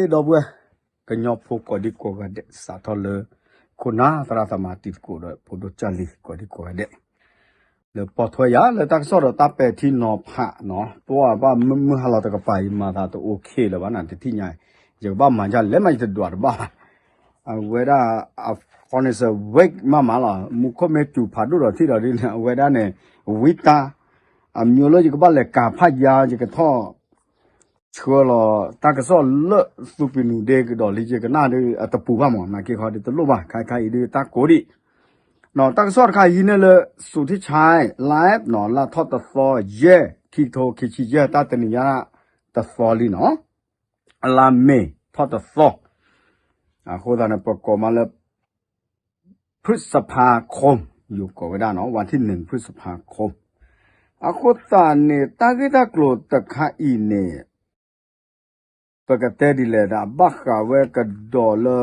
ဒီပုၢ်ဝဲၢ် ကညီဖိကိးဒံကိးဂၤဒဲး စးထီၣ်လၢ ခိၣ်နၢ်သရၣ်သမါတံၤသကိးဒီး ဖိဒိၣ်ကၢ်လံၤကိးဒံကိးဂၤဒဲး လၢပိာ်ထွဲယၤလၢတၢ်ကစီၣ်ဒီးတၢ်ပဲာ်ထံနီၤဖးနီၤ, ပှၤဘၣ်မုၢ်မုၢ်ဟါလီၤတကပၤအံၤ မၤသးတအိၣ်ခ့လၢၤဘၣ်နၤ တထံၣ်ညါအံၤ ယကဘၣ်မၤဒ်လဲၣ်မး ယတဒွးတဘၣ်ဘၣ်. အဝဲဒၣ် အ furnace wake မးမးလီၤ, မူခိၣ်မ့ၢ်စူၤဖးဒိၣ်ဒီးထံၣ်ဒီးဒ်န့ၣ် အဝဲဒၣ်န့ၣ် ဝံတၢ် အမျိုးလၢယကဘၣ်လဲၤကၤဖးယါ ယကထီၣ် ဆှၢလီၤတၢ်ကစီၣ်လၢသူၣ်ပံၤနုာ်ဒ့ကဒီးလံ ယကနၣ်ဒ်အတပူၤဘၣ်မး နာ်က့ခီဒ်တလိၣ်ဘၣ် ခါခါအံၤဒ်တၢ်ကိးဒံး တၢ်ကစီၣ်တခါအံၤဟံးန့ၢ်လၢ စူၤထံၣ်ဆဲ live နီၤ လါထီၣ်တသီယဲၢ် ခံကထိခံဆံယဲၢ် တၢ်တနံၤညါ တသီလံနီၤ လါမ့ၤထီၣ်တသီ အဃိသတးန့ၣ် ပကိးမးလၢ พฤษภาคม ယိၤကိးဝဲဒၣ်နီၤ วันที่หนึ่ง พฤษภาคม အဃိသတးန့ၣ် တၢ်ဂ့ၢ်တၢ်ကျိၤတခါအံၤန့ၣ် ပကတဲဒ်လဲၣ်ဒီး ဘၣ်ဃးဝဲကဒီးလၢ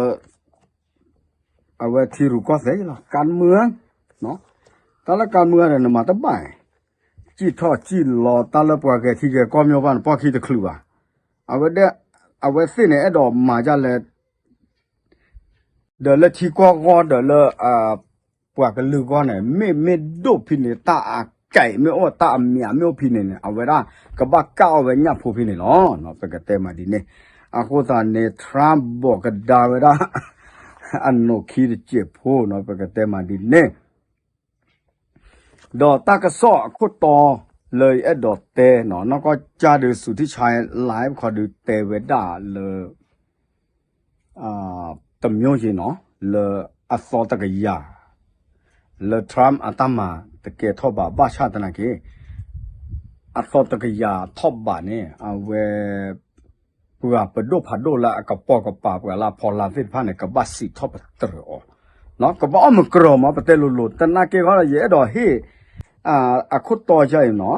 အဝဲထံရူၢ်ကီၢ်သဲးလီၤ การเมือง တၢ်လၢ การเมือง ဒီးနမၤတဘၣ် စံၣ်ထီၣ်စံၣ်လီၤတၢ်လၢပှၤဂဲၤထံဂဲၤကီၢ်မ့ၢ်ဘၣ်န့ၣ် ပီၢ်ခံတချုးဘၣ်. အဝဲဒၣ် အဝဲသ့ၣ်န့ၣ် အဲၣ်ဒိးမၤဒ်လဲၣ် ဒီးလၢထံကီၢ်ဂီၢ်ဒီးလၢ ပှၤကလုာ်ဂီၢ်န့ၣ် မ့ၢ်မ့ၢ်ဒိၣ်ဖဲန့ၣ် တၢ်အကဲးမ့ၢ်အိၣ် တၢ်အမံၤမ့ၢ်အိၣ်ဖဲန့ၣ်န့ၣ် အဝဲဒၣ်ကဘၣ်ကၣ်အီၣ်ဝဲညၣ်ဖိဖဲန့ၣ်လီၤ. ပကတဲမးဒ်န့ၣ် အဃိသတးန့ၣ် Trump ဘိးကဒါဝဲဒၣ် အနိၣ်ခံတစဲးဖိနီၤ ပကတဲမးဒ်န့ၣ် ဒီးတၢ်ကစီၣ်အခိၣ်တီလၢယအဲၣ်ဒိးတဲနီၤ နီၢ်ကီၢ်ကၠၢ်ဒီး စူၤထံၣ်ဆဲ live ခီဒုးတဲဝဲဒၣ်လၢ တမျိုးယ့ၤနီၤ လၢအသီတကယၤ လၢ Trump အတၢ်မၤတကဲထီၣ်ဘး ဘၣ်ဆၣ်သနာ်က့ အသီတကယၤထီၣ်ဘးန့ၣ် အဝဲ ပှၤပဒိၣ်ဖးဒိၣ်လၢအကပိာ်ကပၤ ပှၤလၢအဖီလာ်သ့ၣ်တဖၣ်န့ၣ် ကဘၣ်စံးထီၣ်ပတြၢၤအီၤ ကဘၣ်အီၣ်မုၢ်ကရၢၤမး ပတဲလိၤလိၤ သနာ်က့ခီဒီး ယအဲၣ်ဒိးဟ့ၣ် အခိၣ်တီယါအံၤနီၤ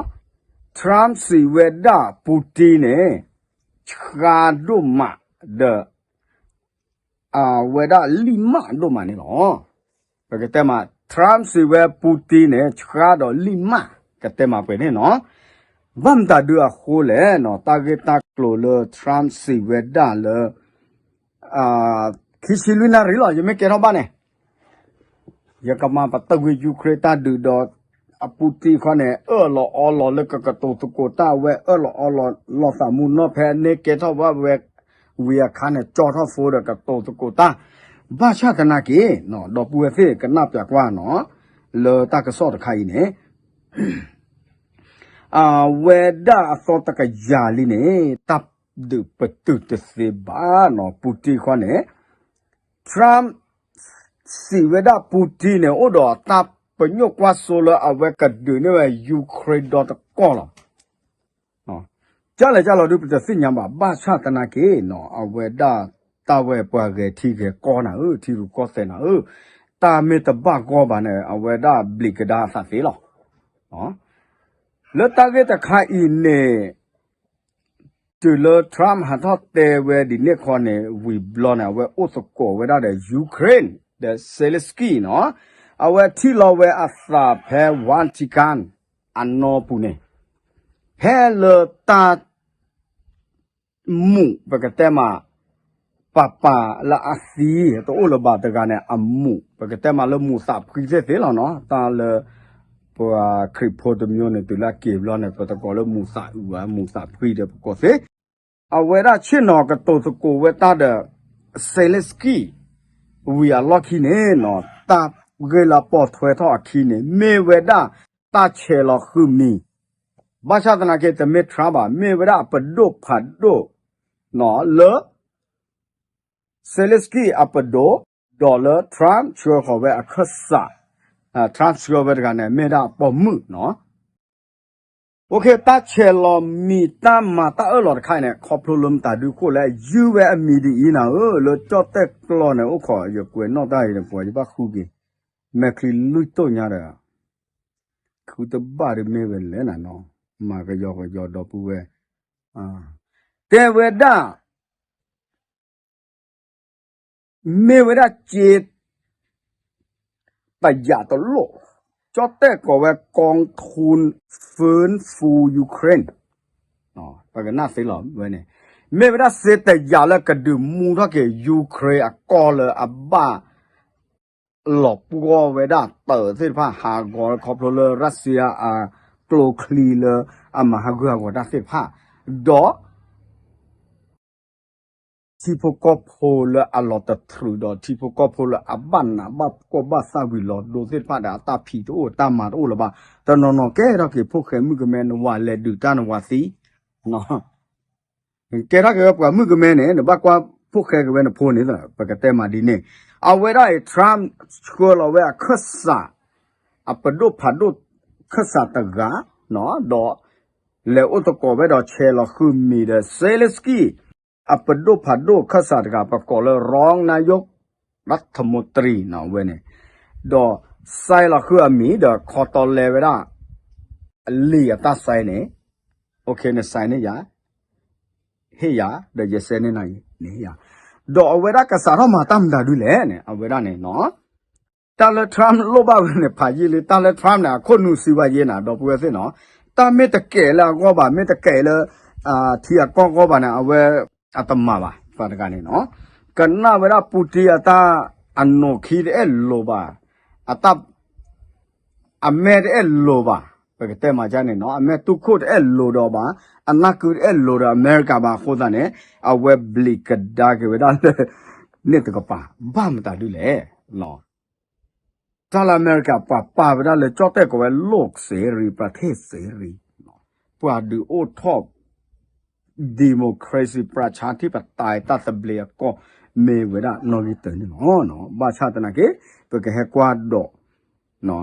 Trump စံးဝဲဒၣ် Putin န့ၣ် ဆှါဒိၣ်မး ဒီး အဝဲဒၣ်လံၣ်မၢ်ဒိၣ်မးန့ၣ်လီၤ. ပကတဲမး Trump စံးဝဲ Putin န့ၣ် ဆှါဒီးလံၣ်မၢ် ကတဲမးပှဲၤန့ၣ်နီၤ. ဘၣ်မတၤဒုးအဃိလဲၣ်နီၤ တၢ်ဂ့ၢ်တၢ်ကျိၤလၢ Trump စံးဝဲဒၣ်လၢ ခံဆံလွံၢ်နၣ်ရံၣ်လီၤ ယမ့ၢ်ကဲထီၣ်ဘၣ်န့ၣ် ယကမၤပတုာ်ကွံာ် Ukraine တၢ်ဒုးဒီး အပူတံခီန့ၣ် အၢၣ်လီၤအီလီၤလၢကကတိၤသကိးတၢ်ဝဲ အၢၣ်လီၤအီလီၤလီၤသးမူနီၢ်ဖဲန့ၣ်ကဲထီၣ်ဘၣ်ဝဲ ဝံၤအခါန့ၣ် ကၠီထီၣ်ဖိဒီးကတိၤသကိးတၢ် ဘၣ်ဆၣ်သနာ်က့ ဒီပုၢ်ဝဲၢ်သ့ၣ်ကနၣ်ပျးကွၢ်နီၤ လၢတၢ်ကစီၣ်တခါအံၤန့ၣ် အဝဲဒၣ်အသီတကယၤလံန့ၣ် တၢ်ဒုးပတုာ်တသ့ဘၣ်နီၤ ပူတံဃီန့ၣ် Trump စံးဝဲဒၣ် Putin န့ၣ် အိၣ်ဒီးတၢ်ပညိၣ်ကွၢ်စိလၢအဝဲကဒုးန့ၢ်ဝဲ Ukraine ဒီတကီၢ်လီၤ. ကၢ်လဲၣ်ကၢ်လီၤဒုး ပတသ့ၣ်ညါဘၣ် ဘၣ်ဆၣ်သနာ်က့နီၤ အဝဲဒၣ်တၢ်ဝဲပှၤဂဲၤထံဂဲၤကီၢ်နၤဧၢ ထံရူၢ်ကီၢ်သဲးနၤဧၢ တၢ်မ့ၢ်တဘၣ်ဂီၢ်ဘၣ်န့ၣ် အဝဲဒၣ်ဘျံးကဒါအသးသ့လီၤ. လၢတၢ်ဂ့ၢ်တခါအံၤန့ၣ် တုၤလၢ Trump ဟးထီၣ်တဲဝဲဒ်န့ၣ်ခီန့ၣ် ဝံၤဘျီန့ၣ် အဝဲအိၣ်သကိးဝဲဒၣ်ဒီး Ukraine ဒီး Zelensky နီၤ အဝဲထံၣ်လီၤဝဲအသးဖဲ Vatican အနီၢ်ပူၤန့ၣ် ဖဲလၢတၢ် မူး ပကတဲမး ပၤပၤလၢအသံ တအိၣ်လၢၤဘၣ်တဂၤန့ၣ် အမူး ပကတဲမးလၢမူးသးဖှံသ့ၣ်သ့ၣ်လီၤနီၤ တၢ်လၢ ပှၤခရံာ်ဖိတမျိုးန့ၣ် တုၤလၢအက့ၤဘျီန့ၣ် ပတကိးလၢမူးသးအုးဘၣ် မူးသးဖှံဒီးပကိးသ့ အဝဲဒၣ်ဆ့ၣ်နီၤကတိၤသကိးဝဲတၢ်ဒီး Zelensky ဝံၤအလီၢ်ခံန့ၣ်နီၤ တၢ်ဂ့ၢ်လၢအပိာ်ထွဲထီၣ်အခံန့ၣ် မ့ၢ်ဝဲဒၣ်တၢ်ဆဲးလီၤဃုာ်မံၤ ဘၣ်ဆၣ်သနာ်က့ တမ့ၢ် Trump ဘၣ် မ့ၢ်ဝဲဒၣ်အပဒိၣ်ဖးဒိၣ် လၢ Zelensky အပဒိၣ် ဒီးလၢ Trump ဆှၢဃီၤဝဲအခၢၣ်စး Trump ဆှၢဝဲတဂၤန့ၣ် မ့ၢ်ဒၣ်အပိာ်မုၣ်နီၤ တၢ်ဆဲးလီၤမံၤတၢ်မၤတၢ်အၢၣ်လီၤတခါအံၤန့ၣ် ခီဖျိလၢမတၤဒုးခိၣ်လဲၣ် ယုၢ်ဝဲအမံၤဒ်အံၤနၤဧၢ လၢကၠီၣ်တဲၣ်ကျီန့ၣ် အိၣ်ခိးယကွဲးနီၣ်တၢ်အံၤန့ၣ် ပှၤယဘၣ်ဃုက့ၤ မဲာ်ချံလွံၢ်တိၢ်ညါဒီး ဃုတဘၣ်ဒ်မ့ၢ်ဝဲလဲၣ်နၤနီၤ မၤကယီကယီဒီပုၢ်ဝဲၢ် တဲဝဲဒၣ် မ့ၢ်ဝဲဒၣ်စ့ တယာ်တလိၣ် ကၠီၣ်တဲၣ်ကိးဝဲ กองทุนฟื้นฟูยูเครน ပကနၣ်သ့လီၤဝဲန့ၣ် မ့ၢ်ဝဲဒၣ်စ့တယာ်လၢကဒုးမူထီၣ်က့ၤ Ukraine အကီၢ်လၢအဘၣ် လီၤပှီၢ်ဝဲဒၣ်တၢးသ့ၣ်တဖၣ် ဟးဂီၤလၢခီဖျိလၢ Russia အကျိချံလၢအမၤဟးဂူာ်ဟးဂီၤတၢ်သ့ၣ်တဖၣ်, ဒီး ထံဖိကီၢ်ဖိလၢအလီၤတတြူးဒီး ထံဖိကီၢ်ဖိလၢအဘၣ်နးဘၣ်ဖှီၣ်ဘၣ်သးဝံၤလီၤဒိသ့ၣ်တဖၣ်ဒီး အတၢ်ဖံးတအိၣ်တၢ်မၤတအိၣ်လၢၤဘၣ်. တနီၤနီၤကဲထီၣ်က့ၤဖိၣ်ဃဲမုၣ်ကမဲ နဝၤလဲၤဒုးတၢ်နဝၤသံ ကဲထီၣ်က့ၤဝဲပှၤမုၣ်ကမဲန့ၣ် နဘၣ်ကွၢ်ဖိၣ်ဃဲက့ၤဝဲနဖိန့ၣ် ပကတဲမးဒ်န့ၣ်, အဝဲဒၣ်အံၤ Trump ဆှၢလီၤဝဲအခၢၣ်စး အပဒိၣ်ဖးဒိၣ်ခၢၣ်စးတဂၤ, ဒီး လဲၤအိၣ်သကိးဝဲဒီးဆဲးလီၤဃုာ်မံၤဒီး Zelensky အပဒိၣ်ဖးဒိၣ်ခၢၣ်စးတဂၤ ပကိးလၢ Rong Nayok Rathamontri နီၤ အဝဲန့ၣ်, ဒီး ဆဲးလီၤဃုာ်အမံၤဒီး ခီတီလဲဝဲဒၣ် လံာ်အတၢ်ဆဲးန့ၣ်, အိၣ်ခ့ နဆဲးန့ၢ်ယၤ ဟ့ၣ်ယၤ ဒီးယဆဲးန့ၢ်နၤ နဟ့ၣ်ယၤ, ဒီးအဝဲဒၣ်ကစးထီၣ်မၤတၢ်မတၤဒုလဲၣ်န့ၣ် အဝဲဒၣ်န့ၣ်နီၤ, တၢ်လၢ Trump လိၣ်ဘၣ်ဝဲန့ၣ် ဖးယံာ်လံ တၢ်လၢ Trump န့ၣ် အခိၣ်နူာ်စံးဝဲယဲနၤ ဒီပုၢ်ဝဲၢ်သ့ၣ်နီၤ, တၢ်မ့ၢ်တကဲးလၢအဂီၢ်ဘၣ် မ့ၢ်တကဲးလၢ ထံအကီၢ်ဂီၢ်ဘၣ်န့ၣ် အဝဲ အတမၤဘၣ် ပှၤတဂၤန့ၣ်နီၤ, ကနၣ်ဝဲဒၣ် Putin အတၢ်အနိးခံတအဲၣ်လိၤဘၣ်, အတၢ် အမဲာ်တအဲၣ်လိၤဘၣ်, ပကတဲမၤကန့ၣ်နီၤ, အမဲာ်တူၢ်ခိၣ်တအဲၣ်လိၤဒီးဘၣ်, အနၢ်ကုတအဲၣ်လိၤဒီးအမဲရကၤဘၣ် အဃိသတးန့ၣ် အဝဲဘျံးကဒါက့ၤဝဲဒၣ်လၢ န့ၣ်တကပၤ ဘၣ်မတၤဒုလဲၣ်, တၢ်လၢအမဲရကၤပှၤပာ်ဝဲဒၣ်လၢကၠီၣ်တဲၣ်ကိးဝဲ လိၣ်စ့ရံ ပြထ့ၣ်စ့ရံ, ပှၤဒုးအိၣ်ထီၣ် democracy ပြၢၡါထံၣ်ပတၢ်တၢ်သဘျ့အကီၢ် မ့ၢ်ဝဲဒၣ်နီၣ်ဂံၢ်တၢန့ၣ်လီၤ. ဘၣ်ဆၣ်သနာ်က့ ပကဟဲကွၢ်ဒီး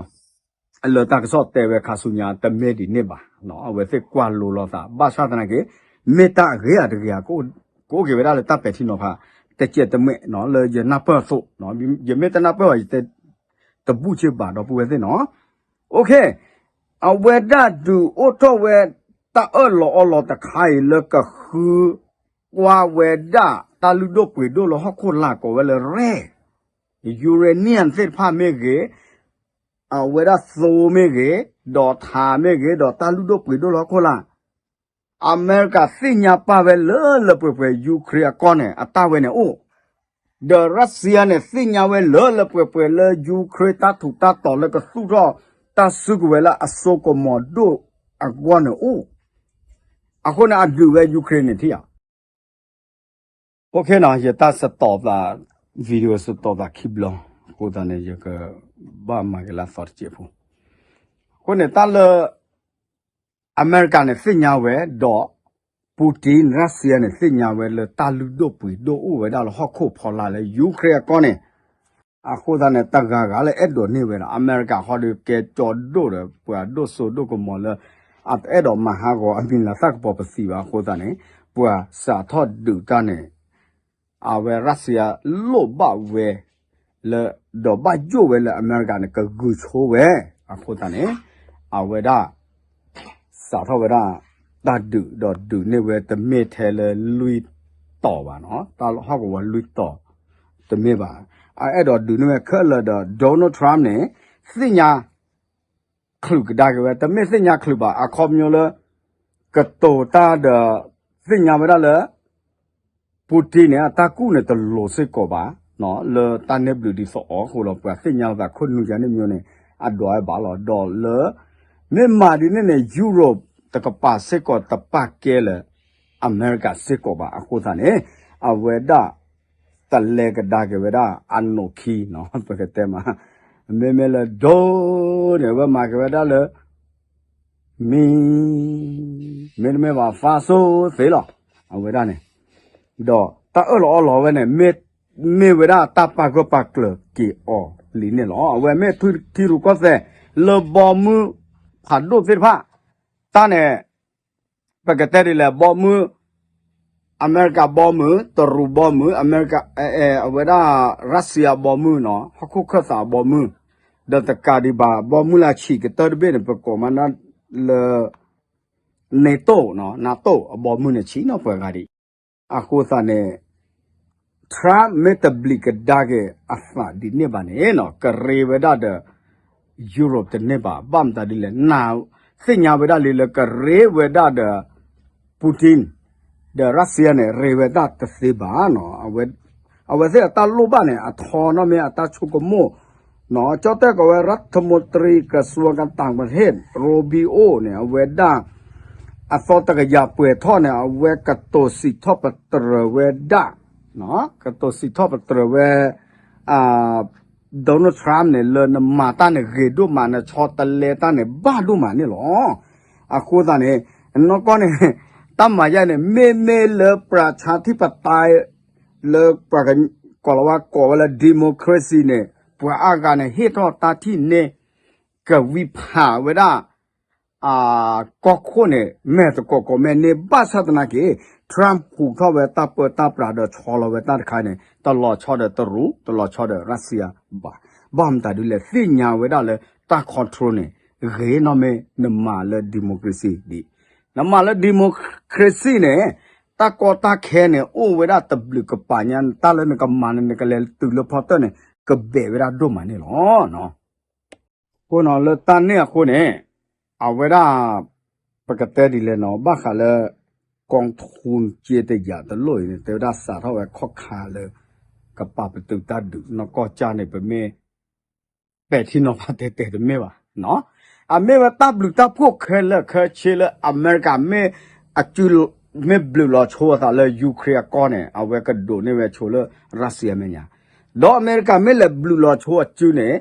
လၢတၢ်ကစီၣ်တဲဝဲခါဆူညါ တမ့ၢ်ဒ်န့ၣ်ဘၣ်, အဝဲသ့ၣ်ကွၢ်လိလီၤသး ဘၣ်ဆၣ်သနာ်က့ မ့ၢ်တၢ်အဂ့ၤအတဂ့ၤဧါ ကအိၣ်က့ၤဝဲဒၣ်လၢတၢ်ပဲာ်ထံနီၤဖး တကဲးတမဲာ် လၢယနၢ်ပၢၢ်အသိး, ယမ့ၢ်တနၢ်ပၢၢ်ဘၣ် ယတဲ တဘူၣ်စ့ဘၣ် ဒီပုၢ်ဝဲၢ်သ့ၣ်နီၤ. အဝဲဒၣ်ဒုးအိၣ်ထီၣ်ဝဲ တၢ်အၢၣ်လီၤအီလီၤတခါအံၤလၢကဃုကွၢ်ဝဲဒၣ် တၢ်လုၢ်ဒိၣ်ပှ့ၤဒိၣ်လၢဟီၣ်ခိၣ်လာ်ကိးဝဲလၢ rare uranium သ့ၣ်တဖၣ်မ့ၢ်ဂ့ၤ, အဝဲဒၣ်သိမ့ၢ်ဂ့ၤ, ဒီးထးမ့ၢ်ဂ့ၤ, ဒီးတၢ်လုၢ်ဒိၣ်ပှ့ၤဒိၣ်လၢဟီၣ်ခိၣ်လာ် အမဲရကၤသ့ၣ်ညါပာ်ဝဲလၢလၢပှဲၤပှဲၤ Ukraine အကီၢ်န့ၣ် အတၢ်ဝဲန့ၣ်အိၣ်, ဒီး Russia န့ၣ် သ့ၣ်ညါဝဲလၢလၢပှဲၤပှဲၤလၢ Ukraine တၢ်ထူးတၢ်တီၤလၢကသူၣ်ထီၣ် တၢ်စုကဝဲၤလၢအစိကမီၤဒိၣ်အဂီၢ်န့ၣ်အိၣ်, အဃိန့ၣ် အဒုးဝဲ Ukraine န့ၣ်ထံၣ်ဧါ. အိၣ်ခ့နီၤ ယတၢ်စတီၤသး video စတီၤသးခံဘျီ, အဃိသတးန့ၣ် ယကဘၣ်မၤက့ၤလၢအသီတစဲးဖိ, အဃိန့ၣ် တၢ်လၢ အမဲရကၤန့ၣ်သ့ၣ်ညါဝဲ ဒီး Putin Russia န့ၣ်သ့ၣ်ညါဝဲလၢတၢ်လုၢ်ဒိၣ်ပှ့ၤဒိၣ်အိၣ်ဝဲဒၣ်လၢဟီၣ်ခိၣ်ဖီလာ်လၢ Ukraine အကီၢ်န့ၣ်, အဃိသတးန့ၣ် တဂၤဂၤလၢအဲၣ်ဒိးန့ၢ်ဝဲဒီး အမဲရကၤဃီဒီးကဲကၠီဒိၣ်ဒီး ပှၤဒိၣ်စိဒိၣ်ကမီၤလၢ အတအဲၣ်ဒိးမၤဟးဂီၤအမံၤလၤသၣ်ကပီၤပသံးဘၣ်အဃိသတးန့ၣ် ပှၤစးထီၣ်ဒုးတၢ်န့ၣ် အဝဲ Russia လိၣ်ဘၣ်ဝဲ လၢ ဒီးဘၣ်ယိၣ်ဝဲလၢအမဲရကၤန့ၣ် ကဂုာ်ဆိဝဲ, အဃိသတးန့ၣ် အဝဲဒၣ် စးထီၣ်ဝဲဒၣ် တၢ်ဒုးဒီးဒုးန့ၢ်ဝဲတမ့ၢ်ထဲလၢလွံၢ်တီၤဘၣ်နီၤ, တၢ်ဟီၣ်ကဝီၤလွံၢ်တီၤ တမ့ၢ်ဘၣ်, အအဲၣ်ဒိးဒုးန့ၢ်ဝဲခဲလၢာ်ဒီး Donald Trump န့ၣ် သ့ၣ်ညါ ချုးကဒါက့ၤဝဲ တမ့ၢ်သ့ၣ်ညါချုးဘၣ် အခီပညီလၢ ကတိၤတၢ်ဒီး သ့ၣ်ညါဝဲဒၣ်လၢ Putin န့ၣ် အတၢ်ကူၣ်န့ၣ်တလိၤစ့ၢ်ကီးဘၣ် လၢတၢ်န့ၢ်ဘျုးဒ်သိးအီၤအဃိလီၤ ပှၤသ့ၣ်ညါလီၤသးခိၣ်နူာ်ယါန့ၣ်မျိုးန့ၣ် အဒွးဝဲဘၣ်လီၤ ဒီးလၢ မ့ၢ်မၤဒ်န့ၣ်န့ၣ် Europe တကပၤစ့ၢ်ကီးတပာ်ကဲလၢ အမဲရကၤစ့ၢ်ကီးဘၣ် အဃိသတးန့ၣ် အဝဲဒၣ် တလဲကဒါက့ၤဝဲဒၣ် အနိးခံနီၤ ပကတဲမး မ့မ့ၢ်လၢဒိၣ်န့ၣ် အဝဲမၤက့ၤဝဲဒၣ်လၢ မံၤ မ့တမ့ၢ်ဘၣ် ဖးစိသ့လီၤ အဝဲဒၣ်န့ၣ် ဒီးတၢ်အၢၣ်လီၤအီလီၤဝဲန့ၣ် မ့ၢ်ဝဲဒၣ်တၢ်ပာ်ဂၢၢ်ပာ်ကျၢၤက့ၤအီၤလံန့ၣ်လီၤ. အဝဲမ့ၢ်ထံရူၢ်ကီၢ်သဲး လၢဘီမုၢ်ဖးဒိၣ်သ့ၣ်တဖၣ် တၢ်န့ၣ် ပကတဲဒ်လဲၣ် ဘီမုၢ် အမဲရကၤဘီမုၢ် တရူးဘီမုၢ် အမဲရကၤ အဝဲဒၣ် Russia ဘီမုၢ်နီၤ ဟီၣ်ခိၣ်ခၢၣ်သးဘီမုၢ် ဒီးတကးဒံးဘၣ် ဘီမုၢ်လၢဆံးကတၢၢ်တဘ့ၣ်န့ၣ် ပကိးမးလၢ NATO နီၤ NATO အဘီမုၢ်န့ၣ် ဆံးနီၤပှၤဂၤဒံး အဃိသတးန့ၣ် Trump မ့ၢ်တဘျံးကဒါက့ၤအသးဒ်န့ၣ်ဘၣ်န့ၣ်နီၤ ကရ့ဝဲဒၣ်ဒီး Europe တန့ၢ်ဘၣ် ဘၣ်မတၤဒ်လဲၣ် သ့ၣ်ညါဝဲဒၣ်လံလၢကရ့ဝဲဒၣ်ဒီး Putin ဒီးရၢၡီယါန့ၣ် ရ့ဝဲဒၣ်တသ့ဘၣ်နီၤ. အဝဲသ့ၣ်အတၢ်လိၣ်ဘၣ်န့ၣ် အထီနီၣ်မ့ၢ်အတၢ်ဆိကမိၣ်နီၤ. ကၠီၣ်တဲၣ်ကိးဝဲ ရၢထမူတရံကစူကတၢၣ်ပထ့ၣ် ရိဘံအိၣ်န့ၣ် အဝဲဒၣ် အသီတကယၤပှဲၤထီၣ်န့ၣ် အဝဲကတိၤစံးထီၣ်ပတြၢၤဝဲဒၣ် ကတိၤစံးထီၣ်ပတြၢၤဝဲ Donald Trump န့ၣ် လၢနမၤတၢ်န့ၣ်ဂ့ၤဒိၣ်မး နဆီတလဲတၢ်န့ၣ်ဘၣ်ဒိၣ်မးန့ၣ်လီၤ. အဃိသတးန့ၣ် နီၢ်ကီၢ်န့ၣ် တၢ်မၤယါန့ၣ် မ့မ့ၢ်လၢ ပြၢၡါထံၣ်ပတၢၣ် လၢပှၤကီၢ်လီၤဝါကိးဝဲလၢ democracy န့ၣ် ပှၤအါဂၤန့ၣ် ဟ့ၣ်ထီၣ်တၢ်ထံၣ်န့ၣ် ကဝံဖးဝဲဒၣ် ကီၢ်ခိၣ်န့ၣ် မဲာ်သကိးကိးမဲာ်န့ၣ် ဘၣ်ဆၣ်သနာ်က့ Trump ဟူးထီၣ်ဝဲတၢ်ပၢတၢ်ပြးဒီးဆီလီၤဝဲတၢ်တခါန့ၣ် တလီၤဆီဒီးတရူး တလီၤဆီဒီးရၢၡီယါဘၣ်. ဘၣ်မတၤဒ်လဲၣ် သ့ၣ်ညါဝဲဒၣ်လၢတၢ် control န့ၣ် ဂ့ၤနီၣ်မ့ၢ်နမၤလၢ democracy ဒံး. နမၤလၢ democracy န့ၣ် တၢ်ကီတၢ်ခဲန့ၣ် အိၣ်ဝဲဒၣ်တဘျုးကပၤညါ တၢ်လၢနကမၤန့ၣ် နကလဲၤတုၤလၢဖီတၢၣ်န့ၣ် ကဘဲးဝဲဒၣ်ဒိၣ်မးန့ၣ်လီၤ. အဃိနီၤလၢတၢ်န့ၣ်အဃိန့ၣ် အဝဲဒၣ် ပကတဲဒ်လဲၣ်နီၤ ဘၣ်ဃးလၢ ကီၢ်ထူကၠ့တယာ်တလိၣ်အံၤန့ၣ် တဲဝဲဒၣ်စးထီၣ်ဝဲခီၣ်ခါလၢ ကပာ်ပတုာ်တၢ်ဒုး နီၢ်ကီၢ်ကၢ်န့ၣ် ပမ့ၢ် ပဲာ်ထံနီၤဖးတဲတဲတမ့ၢ်ဘၣ်. အမ့ၢ်ဝဲတၢ်ဘျုးတၢ်ဖှိၣ်ခဲလၢာ်ခဲဆ့လၢအမဲရကၤမ့ၢ်အစု မ့ၢ်ဘျုးလီၤဆိအသးလၢ Ukraine အကီၢ်န့ၣ် အဝဲကဒိးန့ၢ်ဝဲဆိလၢ ရၢၡီယါမဲာ်ညါ, ဒီးအမဲရကၤမ့ၢ်လဲၤဘျုးလီၤဆိအစုန့ၣ်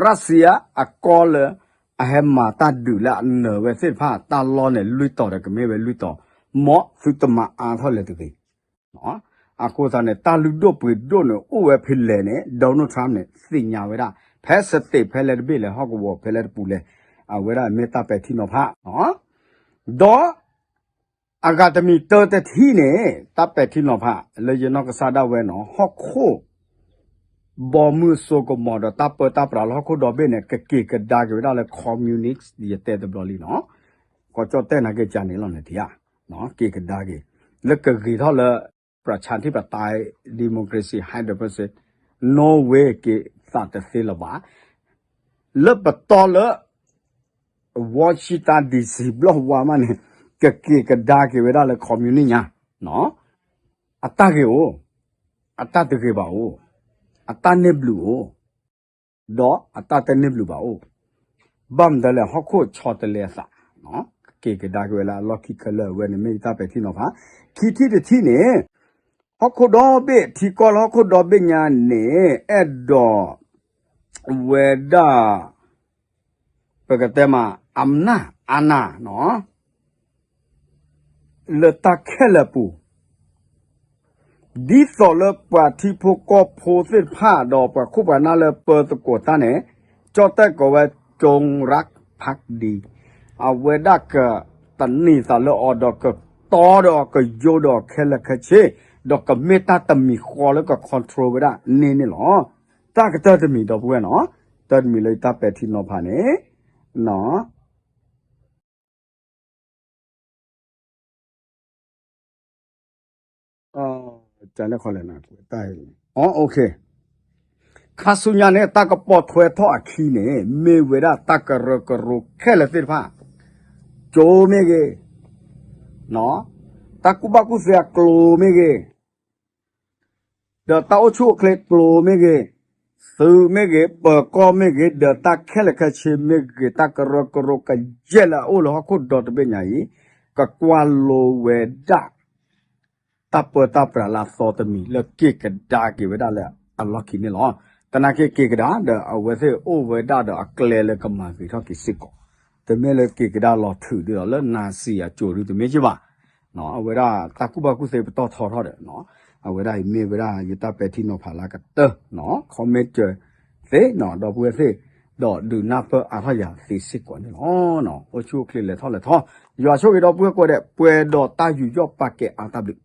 ရၢၡီယါအကီၢ်လၢ အဟဲမၤတၢ်ဒုးလၢအနၢၤဝဲသ့ၣ်တဖၣ် တၢ်လီၢ်န့ၣ် လွံၢ်တီၤဒီးကမ့ၢ်ဝဲလွံၢ်တီၤ, မ်သုတမၤအါထီၣ်လဲၤတဂ့ၤ အဃိသတးန့ၣ် တၢ်လုၢ်ဒိၣ်ပှ့ၤဒိၣ်န့ၣ် အိၣ်ဝဲဖဲလဲၣ်န့ၣ် Donald Trump န့ၣ် သ့ၣ်ညါဝဲဒၣ် ဖဲ state ဖဲလဲၣ်တဘ့ၣ်လဲၣ် ဟီၣ်ကဝီၤဖဲလဲၣ်တပူၤလဲၣ် အဝဲဒၣ်မ့ၢ်တၢ်ပဲာ်ထံနီၤဖး, ဒီး အဂၤတမံၤတၢတထံၣ်န့ၣ် တၢ်ပဲာ်ထံနီၤဖး လၢယနီၢ်ကစၢ်ဒၣ်ဝဲနီၤ ဟီၣ်ခိၣ် ဘီမုၢ်စိကမီၤဒီးတၢ်ပၢတၢ်ပြးလၢဟီၣ်ခိၣ်ဒီဘ့ၣ်န့ၣ် ကက့ၤကဒါက့ၤဝဲဒၣ်လၢ communist ယတဲတဘျီလံနီၤ, ကီၢ်ကၠီၣ်တဲၣ်နာ်က့ၤကန့ၣ်လီၤန့ၣ်ထံဧါ, က့ၤကဒါက့ၤ လၢကဂ့ၤထီၣ်လၢ ပြၢၡါထံၣ်ပတၢၣ် democracy hundred percent, no way က့ၤသးတသ့လၢၤဘၣ်, လၢပတီၢ်လၢ Washington D C ဘျီၣ်ဝါမးန့ၣ် ကက့ၤကဒါက့ၤဝဲဒၣ်လၢ communist ညါ, အတၢ်ဂ့ၤအိၣ်, အတၢ်တဂ့ၤဘၣ်အိၣ်, အတၢ်န့ၢ်ဘျုးအိၣ်, ဒီးအတၢ်တန့ၢ်ဘျုးဘၣ်အိၣ်, ဘၣ်မတၤလဲၣ် ဟီၣ်ခိၣ်ဆီတလဲအသး, ကက့ၤကဒါက့ၤဝဲလၢအလီၢ်ခံခဲလၢာ်ဝဲန့ၣ် မ့ၢ်ယတၢ်ပဲာ်ထံနီၤဖး, ခံထံၣ်တထံၣ်န့ၣ် ဟီၣ်ခိၣ်ဒီဘ့ၣ် ထံကီၢ်လၢဟီၣ်ခိၣ်ဒီဘ့ၣ်ညါန့ၣ် အဲၣ်ဒိး ဝဲဒၣ် ပကတဲမး အမနၢ်အနၢ်နီၤ လၢတၢ်ခဲလၢာ်ပူၤ ဒ်သိးလၢပှၤထံဖိကီၢ်ဖိသ့ၣ်တဖၣ် ဒီးပှၤခိၣ်ပှၤနၢ်လၢပၢသကိးတၢ်န့ၣ် ကၠီၣ်တဲၣ်ကိးဝဲ ကၠိရၢၣ်ဖးဒံ, အဝဲဒၣ်ကသန့ၤသးလၢအီၤဒီးကတီဒီးအီၤ ကယိဒီးအီၤခဲလၢာ်ခဲဆ့, ဒီးကမ့ၢ်တၢ်တမံၤဃီလၢက control ဝဲဒၣ်န့ၣ်န့ၣ်လီၤ. တၢ်ကတၢၢ်တမံၤဒီပုၢ်ဝဲၢ်နီၤ, တၢ်တမံၤလၢယတၢ်ပဲာ်ထံနီၤဖးန့ၣ် တၢ်လဲၣ်ခီလဲၣ်န တၢ် ခါဆူညါန့ၣ် တၢ်ကပိာ်ထွဲထီၣ်အခံန့ၣ် မ့ၢ်ဝဲဒၣ်တၢ်ကရၢကရိခဲလၢာ်သ့ၣ်တဖၣ်, ကၠိမ့ၢ်ဂ့ၤ, တၢ်ကူၣ်ဘၣ်ကူၣ်သ့အကျိၤမ့ၢ်ဂ့ၤ, ဒီးတၢ်အိၣ်ဆူၣ်အိၣ်ချ့ကျိၤမ့ၢ်ဂ့ၤ, သုးမ့ၢ်ဂ့ၤ, ပၢၤကီၢ်မ့ၢ်ဂ့ၤ, ဒီးတၢ်ခဲလၢာ်ခဲဆ့မ့ၢ်ဂ့ၤ, တၢ်ကရၢကရိကယဲၢ်လၢအအိၣ်လၢဟီၣ်ခိၣ်ဒီတဘ့ၣ်ညါအံၤ, ကကွၢ်လိဝဲဒၣ် တၢ်ပၢတၢ်ပြးလၢအသီတမံၤ လၢက့ၤကဒါက့ၤဝဲဒၣ်လၢအလီၢ်ခံန့ၣ်လီၤ. သနာ်က့က့ၤကဒါဒီး အဝဲသ့ၣ်အိၣ်ဝဲဒၣ်ဒီးအကျဲလၢကမၤဂ့ၤထီၣ်က့ၤစ့ၢ်ကီး, တမ့ၢ်လၢက့ၤကဒါလီၤထုးဒ်သိးလၢနၤစံၣ်အစိၤဒုတမ့ၢ်က့ၤဘၣ်. အဝဲဒၣ်တၢ်ကူၣ်ဘၣ်ကူၣ်သ့ပတီၢ်ထီထီၣ်ဒီး အဝဲဒၣ်အံၤမ့ၢ်ဝဲဒၣ်ယတၢ်ပဲာ်ထံနီၤဖးလၢကတၢၢ်, ခီမ့ၢ်စၢၤသ့ ဒီပုၢ်ဝဲၢ်သ့ၣ်, ဒီးဒုးနၢ်ပၢၢ်အါထီၣ်ယၤသ့စ့ၢ်ကီးန့ၣ်လီၤ. အိၣ်ဆူၣ်အိၣ်ချ့လဲၤထီၣ်လဲၤထီ, ယွၤဆိၣ်ဂ့ၤဒီပုၢ်ဝဲၢ်ကိးဂၤဒဲး ပှဲၤဒီးတၢ်ယူးယီၣ်ပာ်ကဲအါတၢ်ဘျုး